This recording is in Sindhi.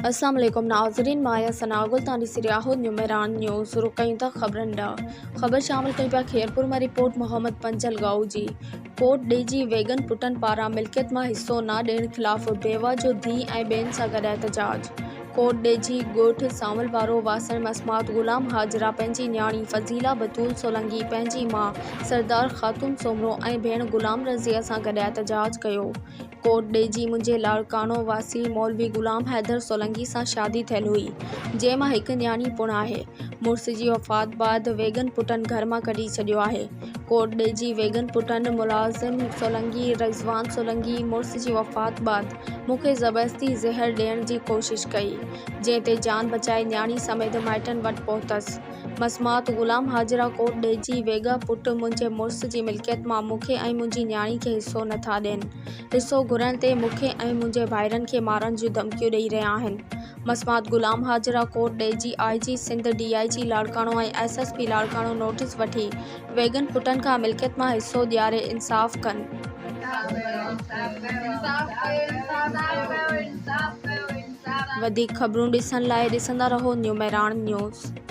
السلام عليڪم ناظرين مان آهيان ثناء گل تان ڏسي رهيا آهيو نيو مهراڻ نيوز شروع ڪيون ٿا خبرن ڏانهن خبر شامل ڪيون پيا خيرپور مان رپورٽ محمد پنجل گائو جي ڪوٽ ڏيجي ويگن پٽن پاران ملڪيت مان حصو نه ڏيڻ خلاف بيوه جو ڌيء ۽ ٻين سان گڏ احتجاج ڪوٽ ڏيجي ڳوٺ سانول وارو واسڻ مسمات غلام حاجره پنهنجي نياڻي فضيلا بتول سولنگي پنهنجي ماء سردار خاتون سومرو ۽ ڀيڻ غلام رضيه سان گڏ احتجاج ڪيو ڪوٽ ڏيجي منهنجي لاڙڪاڻو واسي مولوي غلام حيدر سولنگي سان شادي ٿيل هئي، جنهن مان هڪ نياڻي پڻ آهي. مڙس جي وفات بعد ويڳن پٽن گهر مان ڪڍي ڇڏيو آهي. ڪوٽ ڏيجي ويڳن پٽن ملازم سولنگي، رضوان سولنگي مڙس جي وفات بعد مون کي زبردستي زهر ڏيڻ جي ڪوشش ڪئي، جنهن تي جان بچائي نياڻي سميت مائٽن وٽ پهتس. مسمات غلام حاجره ڪوٽ ڏيجي ويڳا پٽ منهنجي مڙس جي ملڪيت مان مون کي ۽ منهنجي نياڻي کي حصو نه ٿا ڏين. حصو گهرڻ تي مون کي ۽ منهنجي ڀائرن کي مارڻ جون ڌمڪيون ڏئي رهيا آهن. مسمات Ghulam Hajra Kot Diji I G Sindh, D I G Larkana ۽ S S P Larkana notice وٺي ويڳن پٽن کان ملڪيت مان حصو ڏياري انصاف ڪن. وڌيڪ خبرون ڏسڻ لاء ڏسندا رهو نيو مهراڻ نيوز.